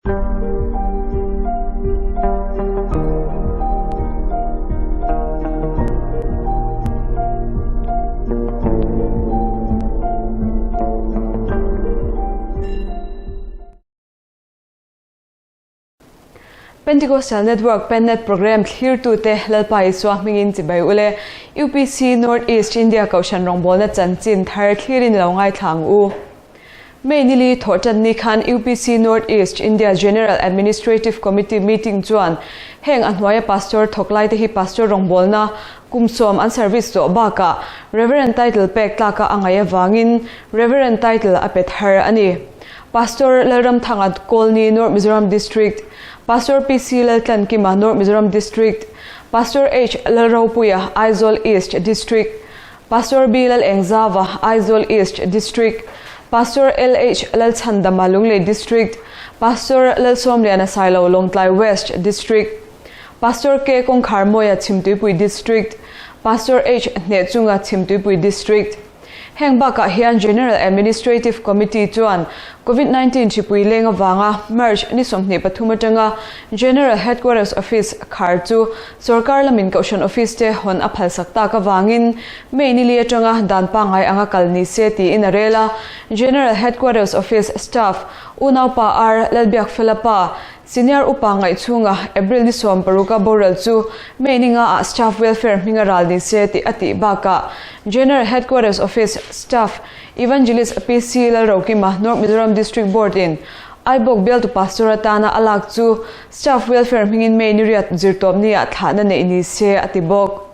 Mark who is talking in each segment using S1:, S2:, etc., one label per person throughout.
S1: Pentecostal Network Pennet Program thlirtute Lalpa Isua hmingin chibai ule. UPC North East India Kohhran rawngbawlna chanchin thar thlirin lo ngaithla ang u. May nili thawhtan ni khan UPC North East India General Administrative Committee meeting chuan heng a hnuaia Pastor thawk laite hi Pastor rawngbawlna kum sawm an service tawh bakah Reverend title pek tlaka a ngaih avangin Reverend title a pe thar a ni. Pastor Lalramthanga Kawlni North Mizoram District, Pastor PC Laltlankima North Mizoram District, Pastor H Lalropuia Aizawl East District, Pastor B Lalengzava Aizawl East District, Pastor LH Lalchhandama Lunglei District, Pastor Lalsawmliana Sailo Lawngtlai West District, Pastor K Kawngkharmawia Chhimtuipui District, Pastor H Hnehchunga Chhimtuipui District. Heng bakah hian General Administrative Committee chuan Covid 19 hripui leng avanga March ni 23 atanga General Headquarters Office khar chu sorkar lamin Kohhran Office te hawn a phalsak tak avangin May nili atanga dan pangngai anga kal ni se tiin a rel a. General Headquarters Office Staff Unaupa R Lalbiakfela pa Senior Upa ngaihchhunga April ni 16 a boral chu May ni nga ah Staff Welfare hminga ral ni se tih a tih bakah General Headquarters Office Staff Evangelist PC Lalrokima North Mizoram District Board in Aibawk bialtu Pastor atana a lak chu Staff Welfare hmingin May ni riat zirtawp ni ah thlahna neih ni se a ti bawk.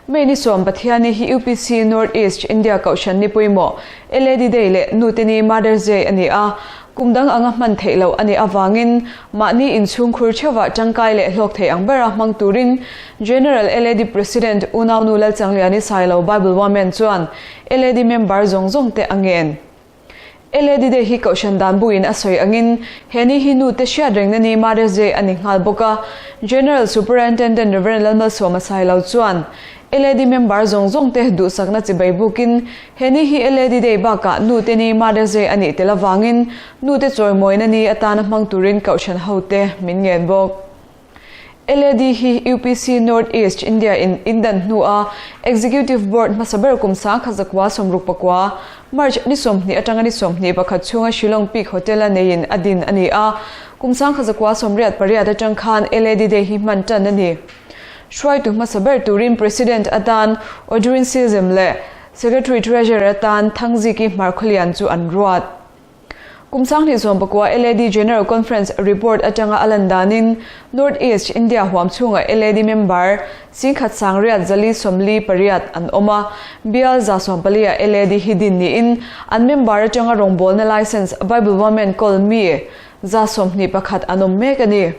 S1: May ni sawm Pathiani hi UPC North East India Kohhran ni pawimawh LAD Day leh Nute Ni Mother's Day a ni a, kum dang anga hman theih loh a nih avangin mahni inchhungkhur theuhah tangkai leh hlawk thei ang bera hmang turin General LAD President Unaunu Lalchangliani Sailo Bible Woman chuan LAD member zawng zawng te a ngen. LAD Day hi Kohhran dan buin a sawi angin he ni hi nu te hriat rengna ni Mother's Day a ni nghal bawk a. General Superintendent Rev. Lalmalsawma Sailo chuan LAD member zawng zawng te duhsakna chibai bukin he ni hi LAD Day bakah nu te ni Mother's Day a nih tel avangin nu te chawimawina ni atana hmang turin Kohhran hote min ngen bawk. LAD hi UPC North East India in indan hnua Executive Board hmasa ber kum 1969 March ni 20 atanga ni 21 chhunga Shillong Peak Hotel a neiin a din a ni a. Kum 1988 atang khan LAD Day hi hman tan a ni. Hruaitu hmasa ber turin President atan Audrin Silzem leh Secretary Treasurer atan Thangziki Hmarkhawlian chu an ruat. Kum 2019 LAD General Conference report atanga a lan danin North East India huam chhunga LAD member singkhat sangriat zali 48 an awm a, bial 144 ah LAD hi din niin an member atanga rawngbawlna license Bible Women kawl mi 121 an awm mek a ni.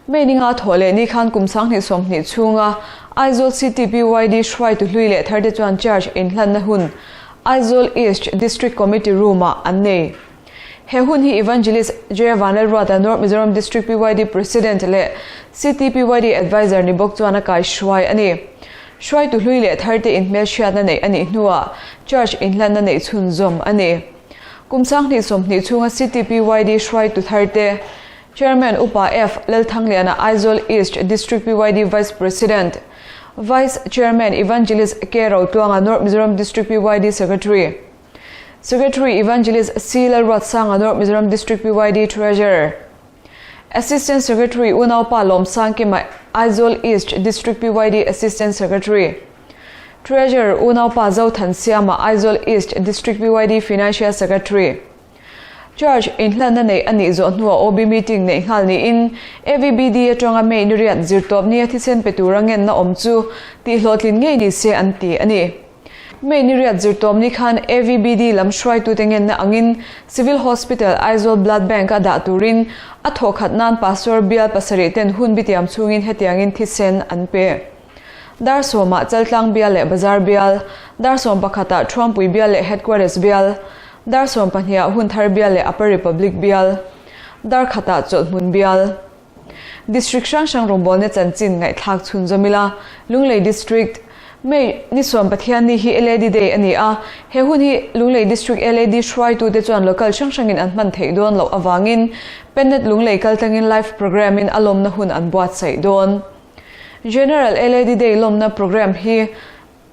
S1: May ni nga thawh leh ni khan kum 2020 chhunga Aizawl City PYD hruaitu hlui leh tharte chuan charge inhlanna hun Aizawl East District Committee Room-ah an nei. He hun hi Evangelist J Vanlalruata North Mizoram District PYD President leh City PYD Adviser ni bawk chuan a kai hruai a ni. Hruaitu hlui leh tharte inhmelhriatna neih a nih hnuah charge inhlanna neih chhunzawm a ni. Kum 2020 chhunga City PYD hruaitu tharte Chairman Upa F Lalthangliana Aizawl East District PYD Vice President, Vice Chairman Evangelist K Rotluanga North Mizoram District PYD Secretary, Secretary Evangelist C Lalruatsanga North Mizoram District PYD Treasurer, Assistant Secretary Unaupa Lawmsangkima Aizawl East District PYD Assistant Secretary, Treasurer Unaupa Zothansiama Aizawl East District PYD Financial Secretary. Charge inhlanna neih a nih zawh hnuah OB meeting neih nghal niin AVBD atanga May ni riat zirtawp nia thisen pe tura ngenna awm chu tihhlawhtlin ngei ni se an ti a ni. May ni riat zirtawp ni khan AVBD lam hruaitute ngenna angin Civil Hospital Aizawl Blood Bank a dah turin a thawhkhat nan Pastor bial pasarih ten hun bitiam chhungin hetiangin thisen an pe. Dar sawmah Chaltlang bial leh Bazar bial, dar sawm pakhatah Thuampui bial leh Headquarters bial, dar sawm pahnihah Hunthar bial leh Upper Republic bial, dar khatah Chawlhhmun bial. District hrang hrang rawngbawlna chanchin ngaihthlak chhunzawm ila, Lunglei District. May ni sawm Pathianni hi LAD Day a ni a, he hun hi Lunglei District LAD hruaitute chuan local hrang hrangin an hman theih dawn loh avangin Pennet Lunglei kaltlangin live programme in a lawmna hun an buatsaih dawn. General LAD Day lawmna programme hi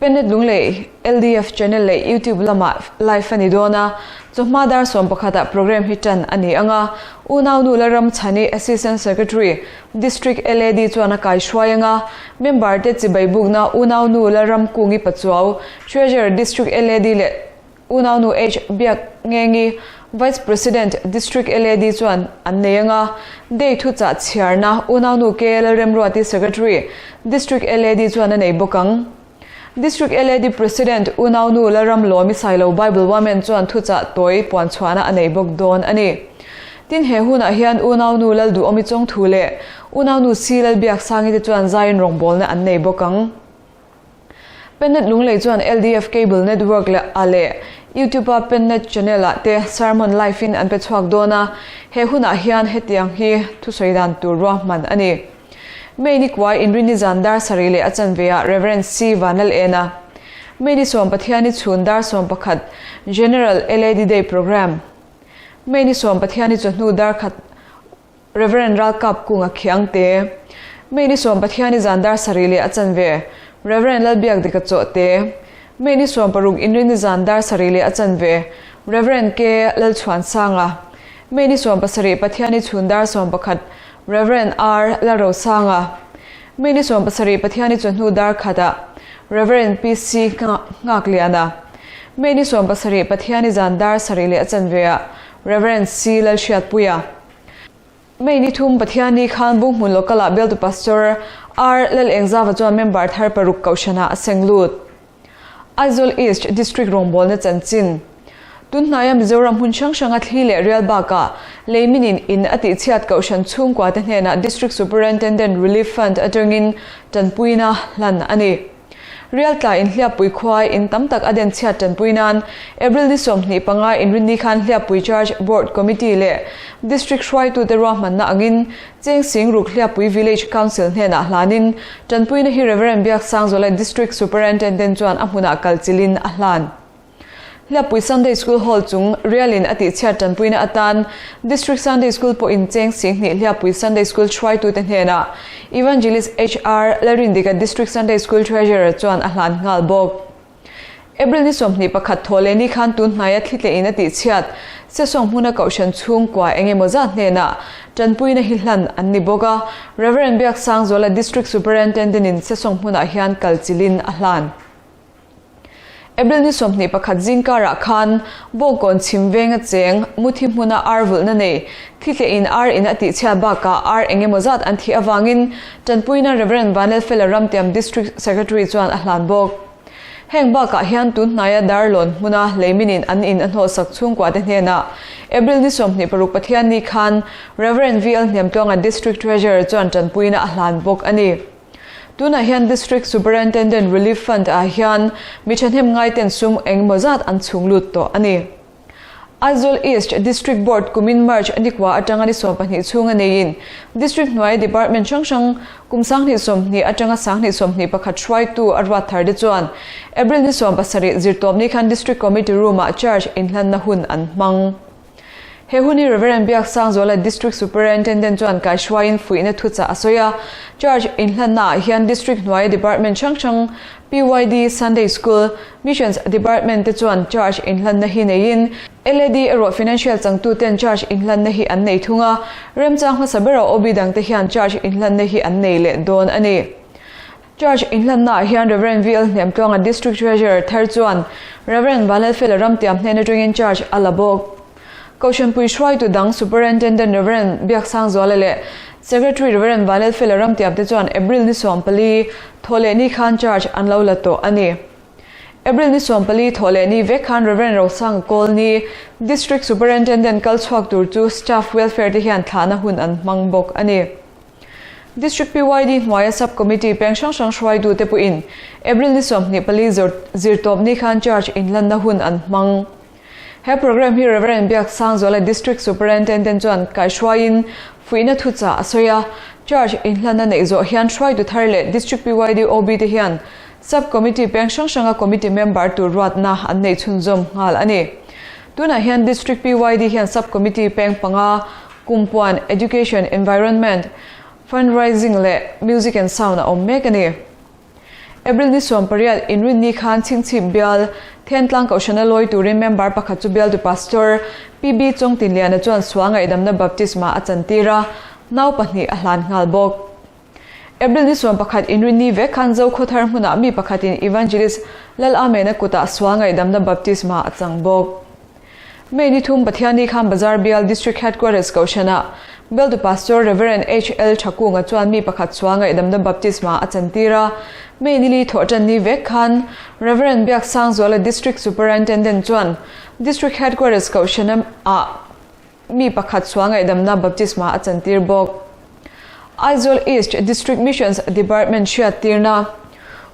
S1: Pennet Lunglei LDF channel leh YouTube lamah live a ni dawn a, chawhma dar 11 ah programme hi tan a ni ang a, unaunu Lalramchhani Assistant Secretary, District LAD chuan a kaihruai ang a, member te chibai bukna unaunu Lalramkungi Pachuau, Treasurer District LAD leh unaunu H Biakngengi, Vice President District LAD chuan an nei ang a, Day thuchah chhiarna unaunu K Lalremruati Secretary, District LAD chuan a nei bawk ang. District LAD President unaunu Lalramlawmi Sailo Bible Women chuan thuchah tawi puanchhuahna a nei bawk dawn a ni. Tin he hunah hian unaunu Lalduhawmi Chawngthu leh unaunu Si Lalbiaksangi te chuan zaiin rawngbawlna an nei bawk ang. Pennet Lunglei chuan LDF Cable Network leh a leh YouTube-a Pennet Channel-ah te Sermon Live-in an pe chhuak dawn a, he hunah hian hetiang hi thusawi dan tur ruahman a ni. May ni kuai Inrinni zan dar sarih leh a chanve-ah Rev. C. Vanlalena, May ni sawm Pathiani chhun dar 11 General LAD Day Programme, May ni sawm Pathiani chawhnu dar khat Rev. Ralkap Kunga Khiangte, May ni sawm Pathiani zan dar sarih leh a chanve Rev. Lalbiakdika Chawhte, May ni 16 Inrinni zan dar sarih leh a chanve Rev. K. Lalchhuansanga, May ni 17 Pathiani chhun dar 11 Rev. R. Lalrosanga, May ni 17 Pathiani chawhnu dar khatah Rev. PC Nghakliana, May ni 17 Pathiani zan dar sarih leh a chanveah Rev. C. Lalhriatpuia, May ni thum Pathiani khan Bunghmun Local-ah bialtu Pastor R. Lalengzava chuan member thar paruk kohhranah a seng lut. Aizawl East District rawngbawlna chanchin. Tunhnaia Mizoram hmun hrang hranga thli leh rial bakah leiminin in a tihchhiat kohhran chhungkuate hnenah District Superintendent Relief Fund atangin tanpuina hlan a ni. Rial tla in Hliappui khua in tam tak a den chhiat tanpui nan April ni 25 inrinni khan Hliappui Church Board Committee leh District hruaitute ruahmanna angin Cheng Sing Ruk Hliappui Village Council hnenah hlanin tanpuina hi Rev. Biaksangzuala District Superintendent chuan a hmunah kal chilhin a hlan. Hliappui Sunday School Hall chung rialin a tihchhiat tanpuina atan District Sunday School pawhin Cheng Sing hnih Hliappui Sunday School hruaitute hnenah Evangelist HR Lalrindika District Sunday School Treasurer chuan a hlan nghal bawk. April ni 21 thaw leh ni khan tun hnaia thli tlehin a tihchhiat Sesawng hmuna kohhran chhungkua eng emaw zat hnenah tanpuina hi hlan an ni bawk a, Rev. Biaksangzuala District Superintendent-in Sesawng hmunah hian kal chilhin a hlan. April ni 21 zingkarah khan Bawngkawn chhim venga cheng Muthi hmuna ar vulhna nei thli tlehin ar in a tihchhiat bakah ar eng emaw zat an thih avangin tanpuina Rev. Vanlalfela Ramtiam District Secretary chuan a hlan bawk. Heng bakah hian tun hnaia Darlawn hmuna leiminin an in a hnawhsak chhungkuate hnenah April ni 26 Pathianni khan Rev. VL Hniamtluanga District Treasurer chuan tanpuina a hlan bawk a ni. Tunah hian District Superintendent Relief Fund ah hian mi thahnem ngaiten sum engemaw zat an chhung lut tawh a ni. Aizawl East District Board kumin March nikua atanga ni 12 chhunga neiin District hnuai Department hrang hrang kum 2020 atanga 2021 hruaitu a ruat thar te chuan April ni 17 zirtawpni khan District Committee Room-ah charge inhlanna hun an hmang. He hun hi Rev. Biaksangzuala District Superintendent chuan kaihruaiin fuihna thuchah a sawi a, charge inhlannaah hian District hnuaia Department hrang hrang PYD, Sunday School, Missions Department te chuan charge inhlanna hi neiin, LAD erawh Financial changtuten charge inhlanna hi an nei thung a, remchang hmasa bera OB dangte hian charge inhlanna hi an nei leh dawn a ni. Charge inhlannaah hian Rev. VL Hniamtluanga District Treasurer thar chuan Rev. Vanlalfela Ramtiam hnen atangin charge a la bawk. Kohhranpui hruaitu dang Superintendent Rev. Biaksangzuala leh Secretary Rev. Vanlalfela Ramtiam te chuan April ni 14 thaw leh ni khan charge an lo la tawh a ni. April ni 14 thaw leh ni vek khan Rev. Rosanga Kawlni, District Superintendent kal chhuak tur chu Staff Welfare te hian thlahna hun an hmang bawk a ni. District PYD hnuaia Sub Committee peng hrang hrang hruaitute pawhin April ni 24 zirtawpni khan charge inhlanna hun an hmang. He programme hi Rev. Biaksangzuala District Superintendent chuan kaihruaiin fuihna thuchah a sawi a, charge inhlanna neih zawh hian hruaitu thar leh District PYD OB te hian. Sub Committee peng hrang hranga Committee member tur ruatna an neih chhunzawm nghal a ni. Tunah hian District PYD hian Sub Committee peng panga, Kumpuan, Education, Environment, Fundraising leh Music and Sound a awm mek a ni. April ni 18 inrinni khan Chhingchhip bial Thentlang Kohhrana lawi turin member pakhat chu bialtu Pastor PB Chawngtinliana chuan sual ngaihdamna baptisma a chantir a, nau pahnih a hlan nghal bawk. April ni 11 inrinni vek khan Zokhawthar hmunah mi pakhatin Evangelist Lal Amena kutah sual ngaihdamna baptisma a chang bawk. May ni thum Pathianni khan Bazar bial District Headquarters Kohhranah Bialtu Pastor Rev. HL Thakunga chuan mi pakhat chhuah ngaihdamna baptisma a chantir a. May ni li thawhtan ni vek khan Rev. Biaksangzuala District Superintendent chuan District Headquarters Kohhranah ah mi pakhat chhuah ngaihdamna baptisma a chantir bawk. Aizawl East District Missions Department hriattirna,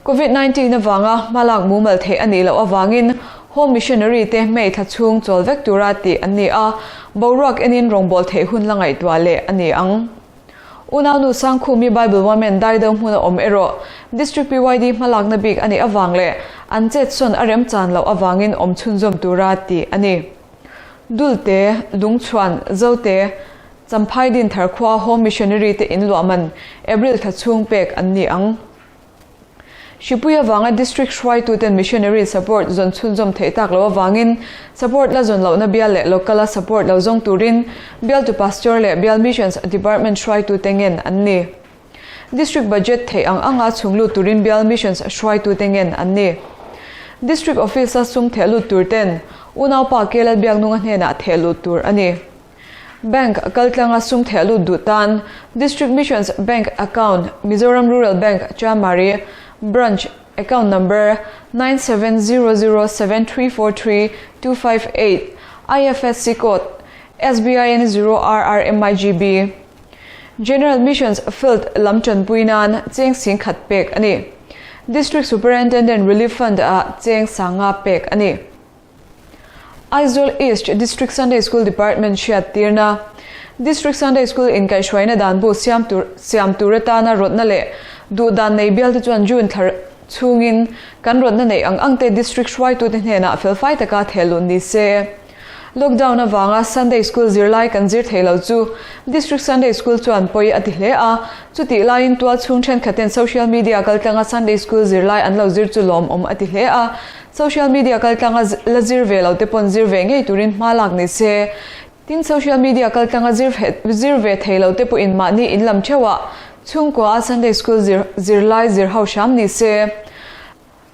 S1: Covid 19 avanga hmalak mumal theih a nih loh avangin Home Missionary te May thla chhung chawl vek tura tih an ni a, boruak enin rawngbâwl theih hun la ngaihtuah leh a ni ang. Unaunu Sangkhumi Bible Women Daido hmuna awm erawh District PYD hmalakna bik a nih avang leh an chetsawn a remchan loh avangin awm chhunzawm tura tih a ni. Dulte, Lungchhuan, Zote, Champhai Dinthar khua Home Missionary te in luah man April thla chhung pek an ni ang. Hripui avanga District hruaituten Missionary support zawn chhunzawm theih tak loh avangin support la zawn lohna bial leh local a support lo zawng turin Bialtu Pastor leh Bial Missions Department hruaitute ngen an ni. District Budget theih ang anga chhung lut turin Bial Missions hruaitute ngen an ni. District Office a sum theh lut tur ten unaupa Kelal Biaknunga hnenah theh lut tur a ni. Bank kaltlanga sum theh lut duh tan District Missions Bank Account, Mizoram Rural Bank, Chamari Branch, Account Number, 97007343 258, IFSC Code, SBIN0RRMIGB. General Missions Field lam tanpui nan cheng sing khat pek a ni. District Superintendent Relief Fund ah cheng sanga pek a ni. Aizawl East District Sunday School Department hriattirna, District Sunday School inkaihhruaina dan bu siam tur siam tur atana rawtna leh duh dan nei bialte chuan June thla chhungin kan rawtna neih ang ang te District hruaitute hnenah felfai taka thehluh ni se. Lockdown avanga Sunday School zirlai kan zir thei lo chu District Sunday School chuan pawi a ti hle a, chutih laiin tual chhung thenkhaten social media kaltlanga Sunday School zirlai an lo zir chu lawmawm a ti hle a, social media kaltlanga la zir ve lo te pawn zir ve ngei turin hma lak ni se. Tin, social media kaltlanga zir zir ve thei lo te pawhin mahni in lam theuhah chhungkua a Sunday School zir zirlai zir ho hram ni se.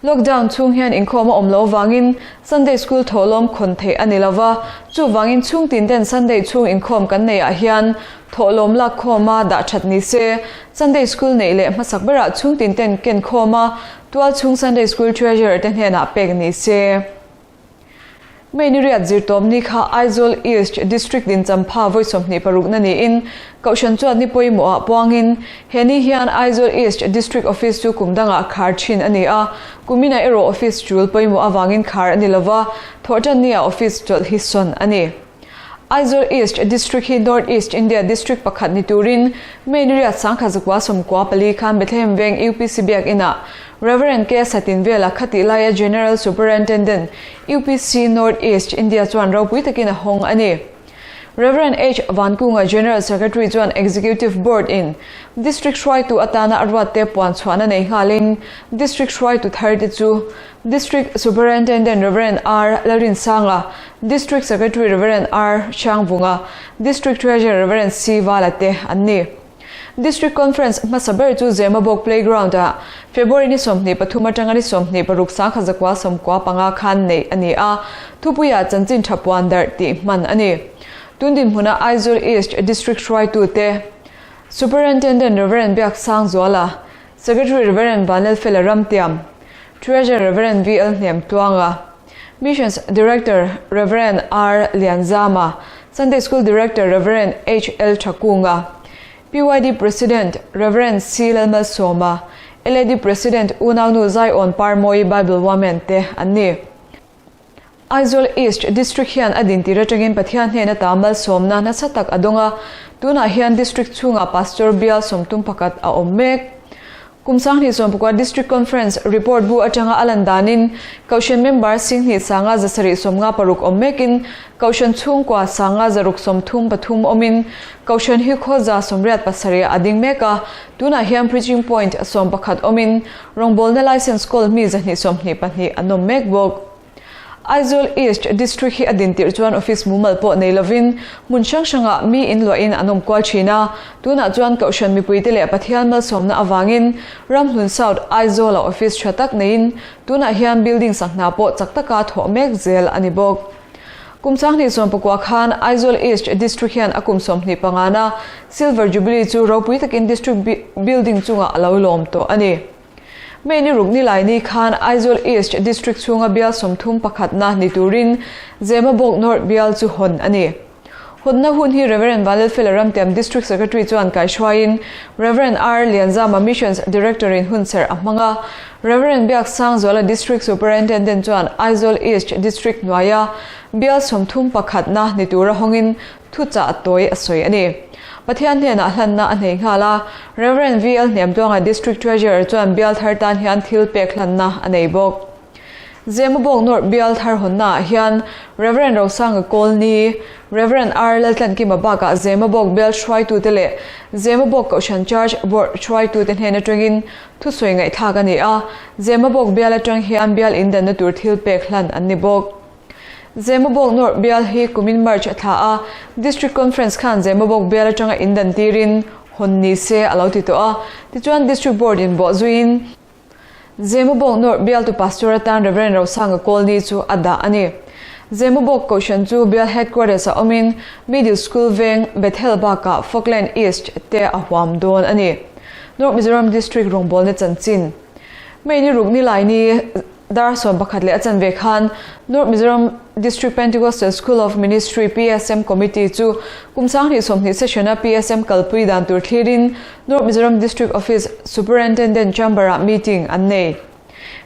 S1: Lockdown chhung hian inkhawm a awm loh vangin Sunday School thawhlawm khawn theih a ni lo va, chuvangin chhungtin ten Sunday chhung inkhawm kan neih ah hian thawhlawm lak khawm a dah that ni se. Sunday School neih leh hmasak berah chhungtin ten ken khawm a tual chhung Sunday School Treasurer te hnenah pek ni se. May ni riat zirtawp ni kha Aizawl East District din champha vawi 26 na niin Kohhran chuan ni pawimawh ah puangin he ni hian Aizawl East District Office chu kum dangah khar thin a ni a, kuminah erawh office tul pawimawh avangin khar a ni lova, thawhtan ni ah office chawlh hi sawn a ni. Aizawl East District hi North East India District pakhat ni turin May ni riat 1994 khan Bethlehem Veng UPC Biakinah Rev. K. Satinvela khatih laia General Superintendent UPC North East India chuan ropui takin a hawng a ni. Rev. H. Vankunga General Secretary chuan Executive Board in District hruaitu atana a ruatte puan chhuahna nei nghalin District hruaitu tharte chu District Superintendent Rev. R. Lalrinsanga, District Secretary Rev. R. Hrangvunga, District Treasurer Rev. C. Vala te an ni. District Conference hmasa ber chu Zemabawk Playground ah February ni 23 atanga ni 26 1995 khan neih a ni a, thupuiah chanchin tha puan darh tih hman a ni. Tun dinhmuna Aizawl East District hruaitute Superintendent Rev. Biaksangzuala, Secretary Rev. Vanlalfela Ramtiam, Treasurer Rev. VL Hnemtuanga, Missions Director Rev. R. Lianzama, Sunday School Director Rev. HL Thakunga, PYD President Rev. C. Lalmalsawma, LAD President Unaunu Zaiawn Parmawi Bible Women te an ni. Aizawl East District hian a dintir atangin Pathian hnena ta malsawmna nasa tak a dawng a, tunah hian District chhungah Pastor bial sawmtum pakhat a awm mek. Kum 2019 District Conference report bu atanga a lan danin Kohhran member 10 2 sanga 756 awm mekin Kohhran chhungkua 5 6 33 awmin Kohhran hi khaw 87 a ding mek a, tunah hian Preaching Point 11 awmin rawngbawlna license kawl mi 122 an awm mek bawk. Aizawl East District hi a din tirh chuan office mumal pawh nei lovin hmun hrang hrangah mi in luahin an awm kual thin a, tunah chuan Kohhran mipuite leh Pathian malsawmna avangin Ramhlun South Aizawla office tha tak neiin tunah hian building sak hna pawh chak taka thawh mek zel a ni bawk. Kum 2019 khan Aizawl East District hian a kum 25na Silver Jubilee chu ropui takin District Building chungah a lo lawm tawh a ni. May ni ruk ni lai ni khan Aizawl East District chhunga bial 31na ni turin Zemabawk North bial chu hawn a ni. Hawnna hun hi Rev. Vanlalfela Ramtiam District Secretary chuan kaihruaiin Rev. R. Lianzama Missions Director in hunserh a hmang a, Rev. Biaksangzuala District Superintendent chuan Aizawl East District hnuaia bial 31na ni tura hawngin Thuchah tawi a sawi a ni. Pathian hnenah hlanna a hnei nghal a, Rev. VL Hnemtuanga District Treasurer chuan bial thar tan hian thil pek hlanna a nei bawk. Zemabawk North bial thar hawnnaah hian Rev. Rosanga Kawlni, Rev. R. Laltlankima bakah Zemabawk bial hruaitute leh Zemabawk Kohhran Church Board hruaitute hnen atangin thusawi ngaihthlak a ni a, Zemabawk bial atang hian bial indanna tur thil pek hlan an ni bawk. Zemabawk North bial hi kumin March a thla a, District Conference khan Zemabawk bial atanga indan tirin hawn ni se a lo ti tawh a, tichuan District Board in bawh zuiin Zemabawk North bialtu Pastor atan Rev. Rosanga Kawlni chu a dah a ni. Zemabawk Kohhran chu bial Headquarters a awmin Middle School veng Bethel bakah Falkland East te a huam dawn a ni. North Mizoram District rawngbawlna chanchin May ni ruk ni lai ni Dar 11 leh a chanve khan North Mizoram District Pentecostal School of Ministry, PSM, Committee chu kum 2020 session-a PSM kalpui dan tur thlirin North Mizoram District Office Superintendent Chamber-ah meeting an nei.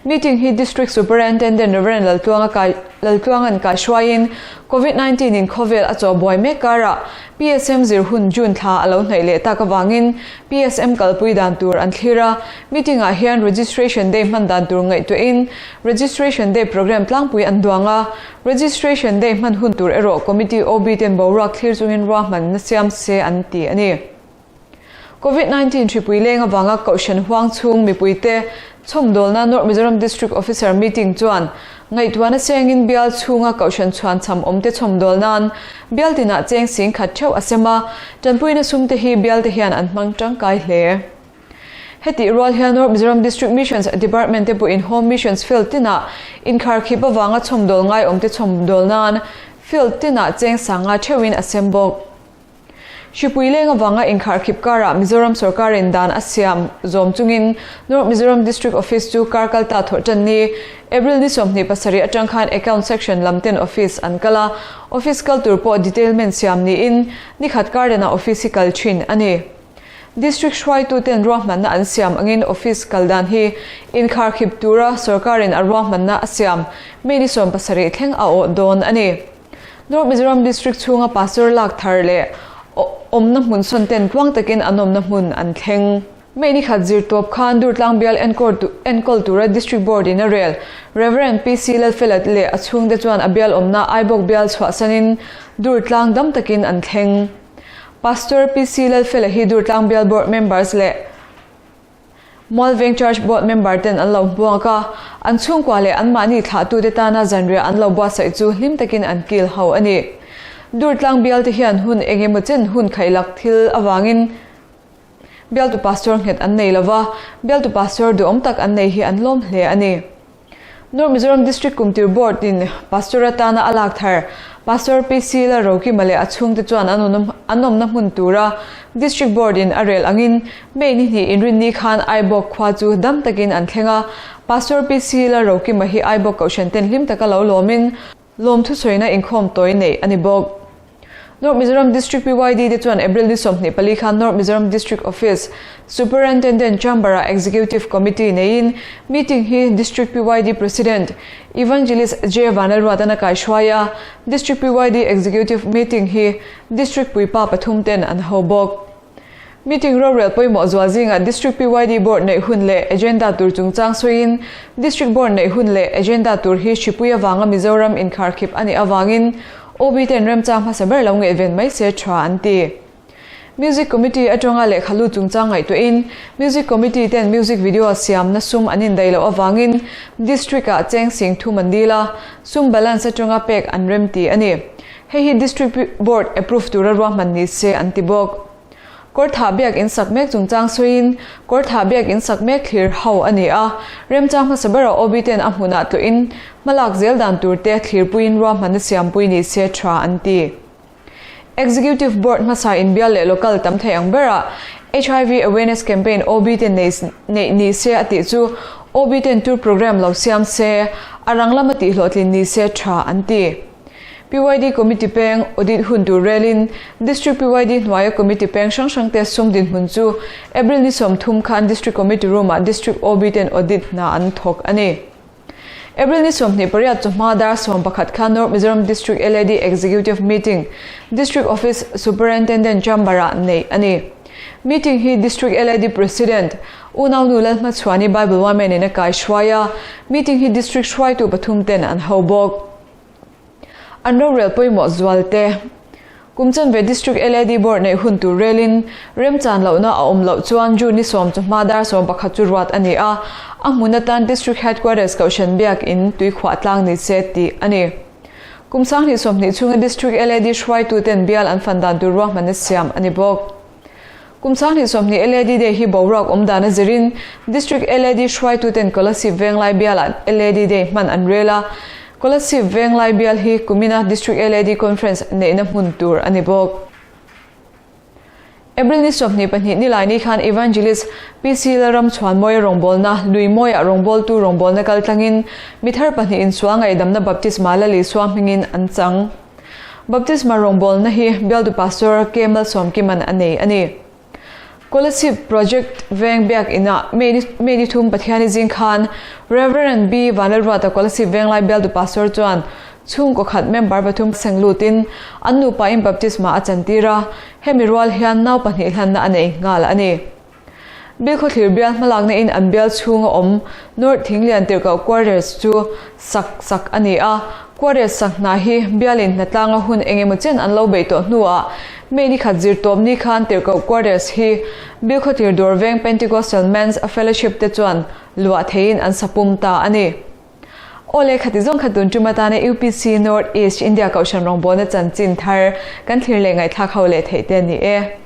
S1: Meeting hi District Superintendent Rev. Laltluanga kai Laltluanga'n kaihruaiin Covid 19 in khawvel a chaw buai mek karah PSM zir hun June thla a lo hnaih leh tak avangin PSM kalpui dan tur an thlir a, meeting ah hian Registration Day hman dan tur ngaihtuahin Registration Day programme tlangpui an duang a, Registration Day hman hun tur erawh Committee OB ten boruak thlir chungin ruahmanna siam se an ti a ni. Covid 19 hripui leng avanga Kohhran huang chhung mipuite chhawmdawlna North Mizoram District Officer meeting chuan ngaihtuahna chengin bial chhunga Kohhran chhuanchham awmte chhawmdawl nan bial tinah cheng sing khat theuh a sem a, tanpuina sumte hi bialte hian an hmang tangkai hle. Hetih rual hian North Mizoram District Missions Department te pawhin Home Missions Field tinah inkharkhip avanga chhawmdawl ngai awmte chhawmdawl nan field tinah cheng sanga theuhin a sem bawk. Hripui leng avanga inkharkhip karah Mizoram sorkarin dan a siam zawm chungin North Mizoram District Office chu kar kal ta thawh tan ni. April ni 27 atang khan Account Section lam ten office an kal a, office kal tur pawh detailment siam niin nikhat kar danah office hi kal thin a ni. District hruaitu ten ruahmanna an siam angin office kal dan hi inkharkhip tura sorkarin a ruahmanna a siam May ni 17 thleng a awh dawn a ni. North Mizoram District chhunga Pastor lak thar leh awmna hmun sawn ten tluang takin an awmna hmun an thleng. May ni khat zir tawp khan Durtlang bial enkawl tura District Board in a rel Rev. PC Lalfela leh a chhungte chuan a bial awmna Aibawk bial chhuahsanin Durtlang dam takin an thleng. Pastor PC Lalfela hi Durtlang bial Board members leh Mualveng Church Board member ten an lo hmuak a, an chhungkua leh anmahni thlahtute tana zanriah an lo buatsaih chu hlim takin an kil ho a ni. Durtlang bialte hian hun eng emaw chen hun khaihlak thil avangin bialtu pastor nghet an nei lova, bialtu pastor duhawm tak an nei hi an lawm hle a ni. North Mizoram District Kumtir Board in Pastor atana a lak thar Pastor PC Lalrokima leh a chhungte chuan an awmna hmun tura District Board in a rel angin May ni hnih inrinni khan Aibawk khua chu dam takin an thleng a, Pastor PC Lalrokima hi Aibawk Kohhran ten hlim taka lo lawmin Lawmthusawiina inkhawm tawi neih a ni bawk. North Mizoram District PYD te chuan April ni 24 khan North Mizoram District Office Superintendent Chamber-ah Executive Committee neiin meeting hi District PYD President Evangelist J Vanlalruatan a kaihruai a, District PYD Executive Meeting hi District puipa pathum ten an ho bawk. Meeting rorel pawimawh zual zingah District PYD Board neih hun leh agenda tur chungchang sawiin District Board neih hun leh agenda tur hi hripui avanga Mizoram inkharkhip a nih avangin OB ten remchang hmasa ber lo ngaihven mai se tha an ti. Music Committee atanga lehkha lut chungchang ngaihtuahin Music Committee ten music video siamna sum an indaih loh avangin District ah cheng sing thum an dil a, sum balance atanga pek an rem ti a ni. Hei hi District Board approve tura ruahman ni se an ti bawk. Kawrthah biak in sak mek chungchang sawiin Kawrthah biak in sak mek thlir ho a ni a, remchang hmasa berah OB ten a hmunah tlawhin hmalak zel dan tur te thlirpuiin ruahmanna siampui ni se tha an ti. Executive Board hmasa inbial leh local tam thei ang berah HIV Awareness Campaign OB te neih ni se a tih chu OB ten tour programme lo siam se, a rang lama tih hlawhtlin ni se tha an ti. PYD Committee peng audit hun tur relin District PYD hnuaia Committee peng hrang hrang te sum dinhmun chu April ni 30 khan District Committee Room ah District OB ten audit hna an thawk a ni. April ni 28 chawhma dar 11 khan North Mizoram District LAD Executive Meeting District Office Superintendent Chamber ah neih a ni. Meeting hi District LAD President Unaunu Lalhmachhuani Bible Women in a kaihruai a, meeting hi District hruaitu pathum ten an ho bawk. An rorel pawimawh zual te. Kum chanve District LAD Board neih hun tur relin remchan lohna a awm loh chuan June ni 10 chawhma dar 11 chu ruat a ni a, a hmun atan District Headquarters Kohhran Biak in tuikhuah tlang ni se tih a ni. Kum 2020 chhunga District LAD hruaitu ten bial an fan dan tur ruahmanna siam a ni bawk. Kum 2020 LAD Day hi boruak awm dan a zirin District LAD hruaitu ten Kolasib Venglai bialah LAD Day hman an rel a, Kolasib Venglai bial hi kumina District LAD Conference neihna hmun tur a ni bawk. April ni 22 nilai ni khan Evangelist PC Lalramchhuanmawia rawngbawlna Luimawiah rawngbawltu rawngbawlna kal tlangin mithar pahnih insual ngaihdamna baptisma la Lisua hmingin an chang. Baptisma rawngbawlna hi bialtu Pastor K Malsawmkiman a nei a ni. Kolasib Project Veng biak inah May ni thum Pathiani zing khan Rev. B Vanlalruata Kolasib Venglai bialtu Pastor chuan chhungkaw khat member pathum seng lutin an nupa in baptisma a chantir a, hemi rual hian nau pahnih hlanna a nei nghal a ni. Bilkhawthlir bial hmalakna in an bial chhunga awm North Thinglian Tirhkoh Quarters chu sak sak a ni a, Quarters sak hna hi bialin hnatlanga hun engemaw chen an lo beih tawh hnuah May ni khat zir tawp ni khan Tirhkoh Quarters hi Bilkhawthlir dawr veng Pentecostal Men's Fellowship te chuan luah theiin an sa pum ta a ni. Aw le khati zawng kha tun tum atana UPC North East India Kohhran rawngbawlna chanchin thar kan thlir leh ngaihthlak ho leh theih te a ni e.